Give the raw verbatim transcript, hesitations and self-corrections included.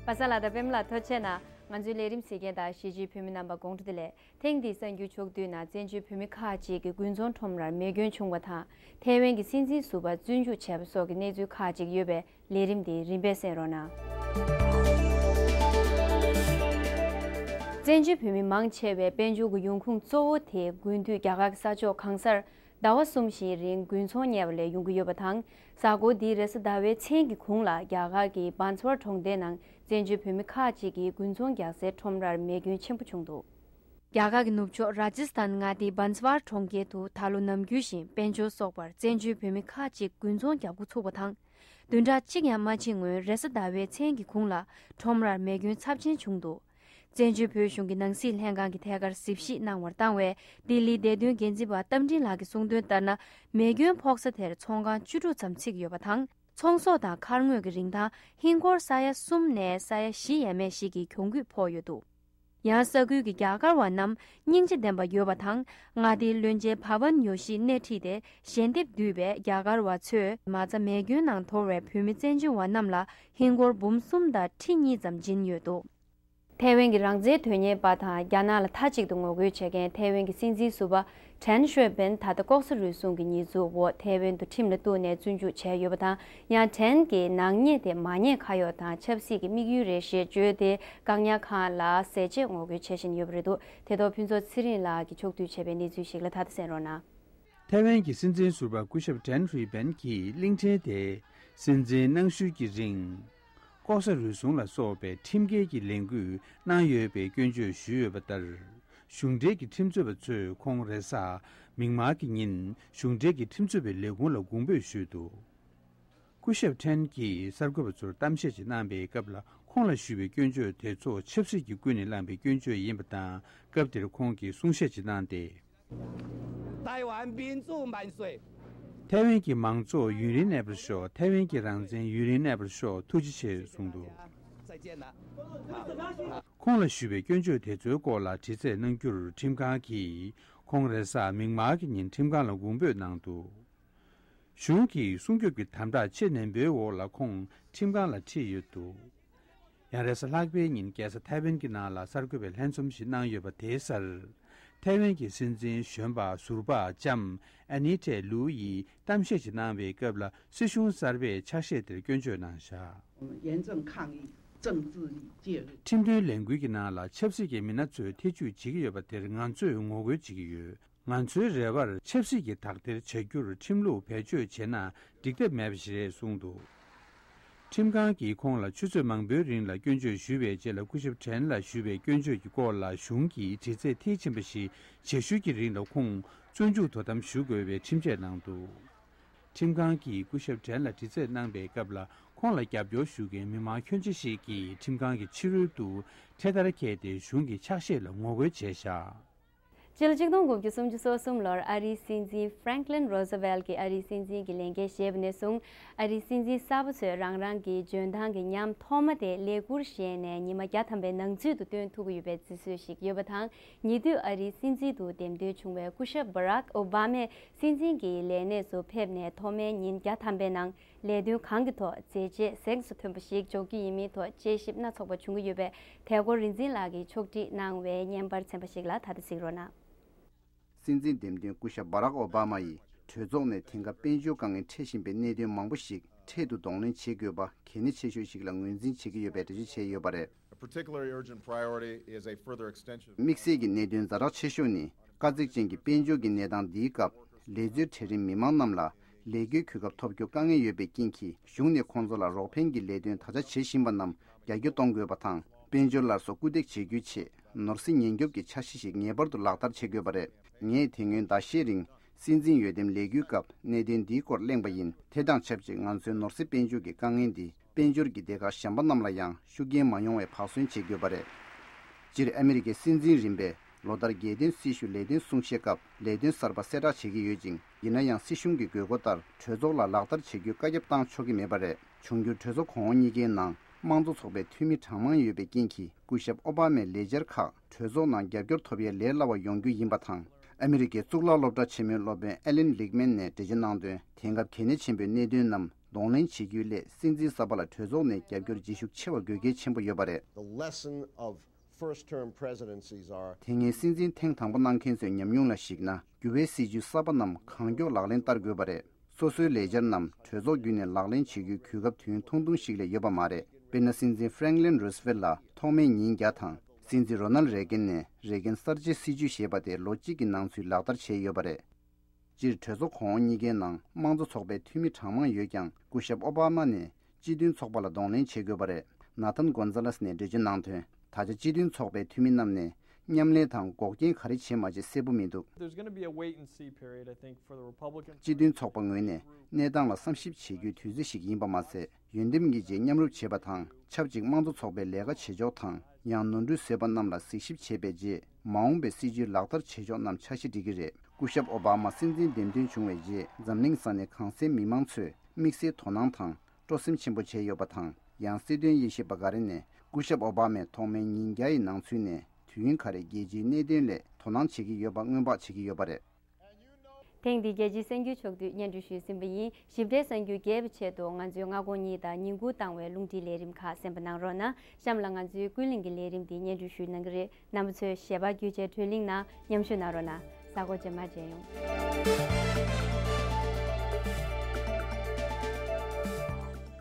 པ་སངས་ལགས་དང་པད་མ་ལགས་ཐུགས་རྗེ་གནང་། ང་ཚོའི་ལས་རིམ་གཟིགས་མཁན་དང་གཞིས་བྱེས་བོད་མི་རྣམ་པ་དགོང་དྲོ་བདེ་ལེགས། ཐེངས་འདིའི་གསར་འགྱུར་ཕྱོགས་བསྡུས་ནང་བཙན་བྱོལ་བོད་མི་ཁག་ཅིག་གི་དགུན་ཚོང་ཁྲོམ་རར་མེ་སྐྱོན་བྱུང་བ་དང་། ཐའེ་ཝན་གྱི་སྲིད་འཛིན་ཟུར་པ་བཙོན་འཇུག་བྱས་པ་སོགས་ཀྱི་གནས་ཚུལ་ཁག་ཅིག་ཡོད་པའི་ལས་རིམ་འདི་རིམ་པས་གསན་རོགས་གནང་། བཙན་བྱོལ་བོད་མི་མང་ཆེ་བས་དཔལ་འབྱོར་གྱི་ཡོང་ཁུངས་གཙོ་བོ་དེ་དགུན་དུས་རྒྱ་གར་གྱི་ས་ཕྱོགས་གང་སར་ཟླ་བ་གསུམ་བཞིའི་རིང་དགུན་ཚོང་གཉེར་བ་ལས་ཡོང་གི་ཡོད་པ་དང་། གཟའ་འཁོར་འདིའི་རེས་གཟའ་ཟླ་བའི་མཚན་གྱི་གུང་ལ་རྒྱ་གར་གྱི་བྷན་སི་ཝར་གྲོང་སྡེའི་ནང་བཙན་བྱོལ་བོད་མི་ཁག་ཅིག་གིས་དགུན་ཚོང་རྒྱག་སའི་ཁྲོམ་རར་མེ་སྐྱོན་ཆེན་པོ་བྱུང་འདུག་རྒྱ་གར་གྱི་ནུབ་ཕྱོགས་ར་ཇི་སི་ཐན་མངའ་སྡེའི་བྷན་སི་ཝར་གྲོང་ཁྱེར་དུ་ད་ལོ་ནམ་རྒྱུན་བཞིན་དཔལ་འབྱོར་སོགས་པར་བཙན་བྱོལ་བོད་མི་ཁག་ཅིག་དགུན་ཚོང་རྒྱག་འགོ་ཚུགས་པ་དང་། བདུན་ཕྲག་གཅིག་ཡང་མ་ཕྱིན་སྔོན་རེས་གཟའ་ཟླ་བའི་མཚན་གྱི་གུང་ལ་ཁྲོམ་རར་མེ་སྐྱོན་ཚབས་ཆེན་བྱུང་འདུག་བཙན་བྱོལ་བོད་གཞུང་གི་ནང་སྲིད་ལྷན་ཁང་གིས་ཐད་ཀར་གཟིགས་ཞིབ་གནང་བར་བཏང་བའི་ལྡི་ལིའི་བདེ་དོན་འགན་འཛིན་པ་རྟ་མགྲིན་ལགས་ཀྱིས་གསུངས་དོན་ལྟར་ན། མེ་སྐྱོན་ཕོག་ས་དེར་ཚོང་ཁང་བཅུ་དྲུག་ཙམ་ཚུད་ཡོད་པ་དང་། ཚོང་ཟོག་དང་མཁར་དངོས་ཀྱི་རིན་ཐང་ཧིན་སྒོར་ས་ཡ་གསུམ་ནས་ས་ཡ་བཞི་ཡས་མས་ཤིག་གི་གྱོང་གུད་ཕོག་ཡོད་འདུག་ཡང་ས་ཁུལ་གྱི་རྒྱ་གར་བ་རྣམས་སྙིང་རྗེ་ལྡན་པ་ཡོད་པ་དང་། མངའ་སྡེའི་བློན་ཆེན་བྷ་ཝན་ཡོ་ཤི་སྣེ་ཁྲིད་དེ་ཞལ་འདེབས་བསྡུས་པའི་རྒྱ་གར་བ་ཚོས་མ་རྩ་མེ་སྐྱོན་ནང་དོར་བའི་བོད་མི་བཙན་བྱོལ་བ་རྣམས་ལ་ཧིན་སྒོར་འབུམ་གསུམ་དང་ཁྲི་གཉིས་ཙམ་སྦྱིན་ཡོད་འདུག་ཐའེ་ཝན་གྱི་རང་བཙན་དོན་གཉེར་པ་དང་རྒྱ་ནག་ལ་མཐའ་གཅིག་ཏུ་ངོ་རྒོལ་བྱེད་མཁན་ཐའེ་ཝན་གྱི་སྲིད་འཛིན་ཟུར་པ་ཁྲེན་ཤོས་པེན་ད་ལྟ་ལྐོག་ཟ་རུལ་སུངས་ཀྱི་ཉེས་འཛུགས་འོག་ཐའེ་ཝན་དུ་ཁྲིམས་ལ་གཏུགས་ནས་བཙོན་འཇུག་བྱས་ཡོད་པ་དང་། ཡང་ཁྲེན་གྱི་ནག་ཉེས་དེ་མ་ཉེས་ཁ་གཡོགས་དང་ཆབ་སྲིད་ཀྱི་དམིགས་ཡུལ་རེད་ཞེས་བརྗོད་དེ། བཀག་ཉར་ཁང་ལ་ཟས་བཅད་ངོ་རྒོལ་བྱེད་བཞིན་ཡོད་པ་རེད་འདུག་དེ་ཐོག་ཕུན་ཚོགས་ཚེ་རིང་ལགས་ཀྱིས་ཕྱོགས་བསྡུས་བྱས་པའི་གནས་ཚུལ་ཞིག་ལ་ད་ལྟ་གསན་རོགས་གནང་། ཐའེ་ཝན་གྱི་སྲིད་འཛིན་ཟུར་པ་སྐུ་ཞབས་ཀྲན་ཧུའེ་པེན་གྱིས་གླིང་ཕྲན་དེ་སྲིད་འཛིན་གནང་ཤུལ་གྱི་རིང་། ལྐོག་ཟ་རུལ་སུངས་ལ་སོགས་པའི་ཁྲིམས་འགལ་གྱི་ལས་འགུལ་གནང་ཡོད་པའི་སྐྱོན་བརྗོད་ཞུས་ཡོད་པ་ལྟར། གཞུང་འབྲེལ་གྱི་ཁྲིམས་རྩོད་པ་ཚོས་ཁོང་རེས་གཟའ་མིག་དམར་གྱི་ཉིན་གཞུང་འབྲེལ་གྱི་ཁྲིམས་རྩོད་པའི་ལས་ཁུངས་ལ་དགོངས་འབུལ་ཞུས་འདུག་སྐུ་ཞབས་ཁྲེན་གྱིས་གསར་འགོད་པ་ཚོར་གཏམ་བཤད་ཅིག་གནང་པའི་སྐབས་ལ། ཁོང་ལ་ཞུས་པའི་སྐྱོན་བརྗོད་དེ་ཚོ་ཆབ་སྲིད་ཀྱིས་ཀུན་ནས་བསླངས་པའི་སྐྱོན་བརྗོད་ཡིན་པ་དང་། སྐབས་དེར་ཁོང་གིས་གསུང་བཤད་ཅིག་གནང་སྟེ། 台湾民主万岁། 台湾གྱི་མང་གཙོ་ཡུན་རིང་གནས་པར་ཤོག 台湾གྱི་རང་བཙན་ཡུན་རིང་གནས་པར་ཤོག 再见了。 ཐུགས་རྗེ་ཆེ་གསུངས་འདུག 再见了། ཁོང་ལ་ཞུས་པའི་སྐྱོན་བརྗོད་དེ་ཚོའི་སྐོར་ལ་དྲི་རྩད་གནང་རྒྱུར་ཁྲིམས་ཁང་གིས་ཁོང་རེས་གཟའ་མིག་དམར་གྱི་ཉིན་ཁྲིམས་ཁང་ལ་དགོངས་འབུལ་གནང་འདུག་གཞུང་གིས་སྲུང་སྐྱོབ་ཀྱི་དམ་དྲག་ཆེས་ནན་པོའི་འོག་ལ་ཁོང་ཁྲིམས་ཁང་ལ་ཁྲིད་ཡོད་འདུག་ཡང་རེས་གཟའ་ལྷག་པའི་ཉིན་རྒྱལ་ས་ཐའེ་ཝན་གྱི་ནང་ལ་གསར་འགོད་པའི་ལྷན་འཛོམས་ཤིག་གནང་ཡོད་པ་དེའི་སར། ཐའེ་ཝན་གྱི་སྲིད་འཛིན་གཞོན་པ་ཟུར་པ་ལྕམ་ཨ་ནི་ཏྲེ་ལུའུ་ཡིས་གཏམ་བཤད་ཅིག་གནང་བའི་སྐབས་ལ། སྲིད་གཞུང་གསར་པས་ཕྱག་བཞེས་དེར་སྐྱོན་བརྗོད་གནང་བཞག 严正抗议政治介入。 ཁྲིམས་མཐུན་ལས་འགུལ་གྱི་ནང་ལ་ཆབ་སྲིད་ཀྱི་མི་སྣ་ཚོས་ཐེ་ཇུས་བྱེད་ཀྱི་ཡོད་པ་དེར་ང་ཚོས་ངོ་རྒོལ་བྱེད་ཀྱི་ཡོད། ང་ཚོའི་རེ་བར་ཆབ་སྲིད་ཀྱི་དག་ཐེར་བྱ་རྒྱུར་ཁྲིམས་ལུགས་བེད་སྤྱོད་བྱས་ན་འགྲིག་ཐབས་མེད་པ་ཞིག་རེད་གསུངས་འདུག་ཁྲིམས་ཁང་གིས་ཁོང་ལ་ཆུ་ཚོད་མང་པོའི་རིང་ལ་སྐྱོན་བརྗོད་ཞུས་པའི་རྗེས་ལ། སྐུ་ཞབས་ཁྲེན་ལ་ཞུས་པའི་སྐྱོན་བརྗོད་ཀྱི་སྐོར་ལ་གཞུང་གིས་དྲི་རྩད་མཐིལ་ཕྱིན་པ་ཞིག་བྱེད་ཤུལ་གྱི་རིང་ལ་ཁོང་བཙོན་འཇུག་དོ་དམ་ཞུ་དགོས་པའི་ཁྲིམས་ཆད་གནང་འདུག་ཁྲིམས་ཁང་གིས་སྐུ་ཞབས་ཁྲེན་ལ་དྲི་རྩད་གནང་པའི་སྐབས་ལ། ཁོང་ལ་རྒྱབ་སྐྱོར་ཞུ་མཁན་མི་མང་ཁྱོན་ཆེ་ཞིག་གིས་ཁྲིམས་ཁང་གི་ཕྱི་རོལ་དུ་འཕྲེད་དར་འཁྱེར་ཏེ་གཞུང་གི་ཕྱག་བཞེས་ལ་ངོ་རྒོལ་བྱས་བཞག་སྤྱི་ལོ་ཆིག་སྟོང་དགུ་བརྒྱ་སུམ་ཅུ་སོ་གསུམ་ལོར་ཨ་རིའི་སྲིད་འཛིན་ཧྥ་རེང་ཀླིན་རོ་སི་ཝེལ་གྱིས་ཨ་རིའི་སྲིད་འཛིན་གྱི་ལས་འགན་བཞེས་པ་ནས་བཟུང་། ཨ་རིའི་སྲིད་འཛིན་གསར་པ་ཚོས་རང་རང་གི་འཇོན་ཐང་གི་ཉམས་ཐོག་མ་དེ་ལས་འཁུར་བཞེས་ནས་ཉི་མ་བརྒྱ་ཐམ་པའི་ནང་ཚུད་དུ་སྟོན་ཐུབ་ཀྱི་ཡོད་པའི་རྩིས་སྲོལ་ཞིག་ཡོད་པ་དང་། ཉེ་དུས་ཨ་རིའི་སྲིད་འཛིན་དུ་འདེམས་ཐོན་བྱུང་བའི་སྐུ་ཞབས་བྷ་རག་ཨོ་བྷ་མས་སྲིད་འཛིན་གྱི་ལས་གནས་སུ་ཕེབས་ནས་ཐོག་མའི་ཉིན་བརྒྱ་ཐམ་པའི་ནང་ལས་དོན་གང་གི་ཐོག་མཛད་རྗེས་གཟེངས་སུ་ཐོན་པ་ཞིག་འཇོག་རྒྱུ་ཡིན་མིན་ཐོག་དཔྱད་ཞིབ་སྣ་ཚོགས་པ་བྱུང་གི་ཡོད་པས། དེ་སྐོར་རིག་འཛིན་ལགས་ཀྱིས་ཕྱོགས་སྒྲིག་གནང་བའི་བརྙན་པར་ཚན་པ་ཞིག་ལ་ད་ལྟ་གཟིགས་རོགས་གནང་། སྲིད་འཛིན་འདེམས་ཐོན་སྐུ་ཞབས་བྷ་རག་ཨོ་བྷ་མ་ཡིས་གྲོས་ཚོགས་ནས་དེང་སྐབས་དཔལ་འབྱོར་དཀའ་ངལ་འཕྲད་བཞིན་པའི་གནད་དོན་མང་པོ་ཞིག་འཕྲལ་དུ་གདོང་ལེན་བྱེད་དགོས་པ་གལ་གནད་ཆེ་ཤོས་ཤིག་ལ་ངོས་འཛིན་བྱེད་ཀྱི་ཡོད་པའི་འགྲེལ་བརྗོད་བྱས་ཡོད་པ་རེད། A particularly urgent priority is a further extension of དམིགས་བསལ་གྱི་གནད་དོན་ཛ་དྲག་ཆེ་ཤོས་ནི། དཀའ་ཚེགས་ཅན་གྱི་དཔལ་འབྱོར་གྱི་གནས་སྟངས་འདིའི་སྐབས། ལས་བཟོའི་གྲལ་རིམ་མི་མང་རྣམས་ལ་ལས་སྒོའི་གོ་སྐབས་ཐོབ་རྒྱུ་དཀའ་ངལ་ཡོད་པའི་རྐྱེན་གྱིས། གཞུང་ནས་ཁོང་ཚོ་ལ་རོགས་ཕན་གྱི་ལས་དོན་ད་ཆ་བྱེད་བཞིན་པ་རྣམས་རྒྱ་སྐྱེད་གཏོང་དགོས་པ་དང་། དཔལ་འབྱོར་སླར་གསོ་སྐུལ་འདེད་བྱེད་རྒྱུའི་ཆེད། ནོར་སྲིད་ཉེན་སྐྱོབ་ཀྱི་འཆར་གཞི་ཞིག་ངེས་པར་དུ་ལག་བསྟར་བྱེད་དགོས་པ་རེད། ངས་དེ་སྔོན་ཟླ་ཤས་རིང་། སྲིད་འཛིན་འོས་འདེམས་ལས་འགུལ་སྐབས་གནད་དོན་འདིའི་སྐོར་གླེང་པ་ཡིན། དེ་དང་ཆབས་ཅིག་ང་ཚོའི་ནོར་སྲིད་དཔལ་འབྱོར་གྱི་དཀའ་ངལ་འདི། དཔལ་འབྱོར་གྱི་སྡེ་ཁག་གཞན་པ་རྣམས་ལ་ཡང་ཤུགས་རྐྱེན་མ་ཡོང་བའི་བག་ཟོན་བྱེད་དགོས་པ་རེད། སྤྱིར་ཨ་མི་རི་ཀའི་སྲིད་འཛིན་རིམ་པས་ལོ་ལྟར་རྒྱལ་དོན་སྲི་ཞུ་ལས་དོན་གསུང་བཤད་སྐབས་ལས་དོན་གསར་པ་གསལ་བསྒྲགས་བྱེད་ཀྱི་ཡོད་ཅིང་། ཡིན་ན་ཡང་སྲིད་གཞུང་གི་དགོས་མཁོ་ལྟར་གྲོས་ཚོགས་ལ་ལག་བསྟར་བྱེད་རྒྱུའི་བཀའ་ཁྱབ་བཏང་ཆོག་གི་མེད་པ་རེད། འབྱུང་འགྱུར་གྲོས་ཚོགས་གོང་འོག་གཉིས་ཀའི་ནང་དམངས་གཙོ་ཚོགས་པའི་འཐུས་མི་གྲངས་མང་ཡོད་པའི་རྐྱེན་གྱིས། སྐུ་ཞབས་ཨོ་བྷ་མའི་ལས་འཆར་ཁག་གྲོས་ཚོགས་ནང་རྒྱབ་སྐྱོར་ཐོབ་ཡས་ལས་སླ་བ་ཡོང་རྒྱུ་ཡིན་པ་དང་། ཨ་མི་རི་ཀའི་གཙུག་ལག་སློབ་གྲྭ་ཆེན་མོའི་སློབ་དཔོན་ཨེ་ལན་ལིག་མན་ནས་འགྲེལ་བརྗོད་གནང་དོན། དེང་སྐབས་གལ་གནད་ཆེན་པོའི་གནད་དོན་རྣམས། གདོང་ལེན་བྱེད་རྒྱུའི་སླད་སྲིད་འཛིན་གསར་པ་ལ་གྲོས་ཚོགས་ནས་རྒྱབ་སྐྱོར་བྱེད་ཤུགས་ཆེ་བ་དགོས་གལ་ཆེན་པོ་ཡོད་པ་རེད། The lesson of first term presidencies are དེ་སྔའི་སྲིད་འཛིན་ཐེངས་དང་པོ་གནང་མཁན་ཚོའི་ཉམས་མྱོང་ལ་གཞིགས་ན། འགྱུར་བའི་སྲིད་ཇུས་གསར་པ་རྣམས་གང་མགྱོགས་ལག་ལེན་བསྟར་དགོས་པ་རེད། སོ་སོའི་ལས་འཆར་རྣམས་གྲོས་ཚོགས་བརྒྱུད་ནས་ལག་ལེན་བྱེད་རྒྱུའི་གོ་སྐབས་དུས་ཡུན་ཐུང་ཐུང་ཞིག་ལས་ཡོད་པ་མ་རེད། དཔེར་ན། སྲིད་འཛིན་ཧྥ་རེང་ལིན་རུ་སི་ཝེལ་ལ་ཐོག་མའི་ཉིན་བརྒྱ་དང་། སྲིད་འཛིན་རོ་ནལ་རེ་གན་ནས་རེ་གན་གསར་བརྗེའི་སྲིད་ཇུས་ཞེས་པ་དེ་ལོ་གཅིག་གི་ནང་ཚུད་ལག་བསྟར་བྱས་ཡོད་པ་རེད། སྤྱིར་གྲོས་ཚོགས་གོང་འོག་གཉིས་ཀའི་ནང་དམངས་གཙོ་ཚོགས་པའི་འཐུས་མི་གྲངས་མང་ཡོད་ཀྱང་། སྐུ་ཞབས་ཨོ་བྷ་མ་ནས་སྤྱི་མཐུན་ཚོགས་པ་ལ་གདོང་ལེན་བྱེད་དགོས་པ་རེད། ན་ཐན་གོན་ཛ་ལེས་ནས་འགྲེལ་བརྗོད་གནང་དོན། ད་ཆ་སྤྱི་མཐུན་ཚོགས་པའི་འཐུས་མི་རྣམས་ནས་མཉམ་ལས་དང་འགོག་རྐྱེན་ག་རེ་བྱེད་མ་བྱེད་གསལ་པོ་མི་འདུག There's going to be a wait and see period, I think, for the Republican. སྤྱི་མཐུན་ཚོགས་པ་ངོས་ནས་གནས་སྟངས་ལ་བསམ་ཞིབ་བྱེད་རྒྱུའི་དུས་ཚོད་ཞིག་ཡིན་པ་མ་ཟད། ཡོན་ཏན་གྱི་རྗེས་མཉམ་རུབ་བྱེད་པ་དང་ཆབས་ཅིག་དམངས་གཙོ་ཚོགས་པའི་ལས་ཀ་བྱེད་ཕྱོགས་དང་། ཡང་ནོར་འཁྲུལ་བཟོས་པ་རྣམས་ལ་གཟིགས་ཞིབ་བྱས་པའི་རྗེས། མ་འོངས་པའི་སྲིད་ཇུས་ལག་བསྟར་བྱེད་ཕྱོགས་རྣམས་འཆར་གཞི་སྒྲིག་གི་རེད། སྐུ་ཞབས་ཨོ་བྷ་མ་སྲིད་འཛིན་འདེམས་ཐོན་བྱུང་བའི་རྗེས། འཛམ་གླིང་ས་ནས་གང་སའི་མི་མང་ཚོས་དམིགས་བསལ་དོ་སྣང་དང་སྤྲོ་སེམས་ཆེན་པོ་བྱས་ཡོད་པ་དང་། ཡང་སྲིད་དོན་དབྱེ་ཞིབ་པ་འགའ་རེ་ནས་སྐུ་ཞབས་ཨོ་བྷ་མས་ཐོག་མའི་ཉིན་བརྒྱ་ཡི་ནང་ཚུད་ནས་དུས་ཡུན་ག་རེ་རྒྱལ་སྤྱིའི་གནད་དོན་སླད་དོ་སྣང་བྱེད་ཀྱི་ཡོད་པ་སྔོན་དཔག་བྱེད་ཀྱི་ཡོད་པ་རེད། ཐེངས་འདིའི་རྒྱལ་སྤྱིའི་གསར་འགྱུར་ཕྱོགས་བསྡུས་སྙན་སྒྲོན་ཞུས་ཟིན་པ་ཡིན། ཞིབ་ཕྲའི་གསར་འགྱུར་རྒྱས་པའི་ཆེད་དུ་ང་ཚོའི་སྔ་དགོང་གཉིས་དང་ཉིན་གུང་བཏང་བའི་རླུང་འཕྲིན་ལས་རིམ་ཁག་གསན་པ་གནང་རོགས་གནང་། གཤམ་ལ་ང་ཚོའི་ཀུན་གླེང་གི་ལས་རིམ་འདི་སྙན་སྒྲོན་ཞུས་གནང་གི་རེད། རྣམ་པ་ཚོས་ཞལ་པར་བརྒྱུད་བྱས་བགྲོ་གླེང་ནང་མཉམ་ཞུགས་གནང་རོགས་གནང་། གཟའ་འཁོར་རྗེས་མར་མཇལ་ཡོང་།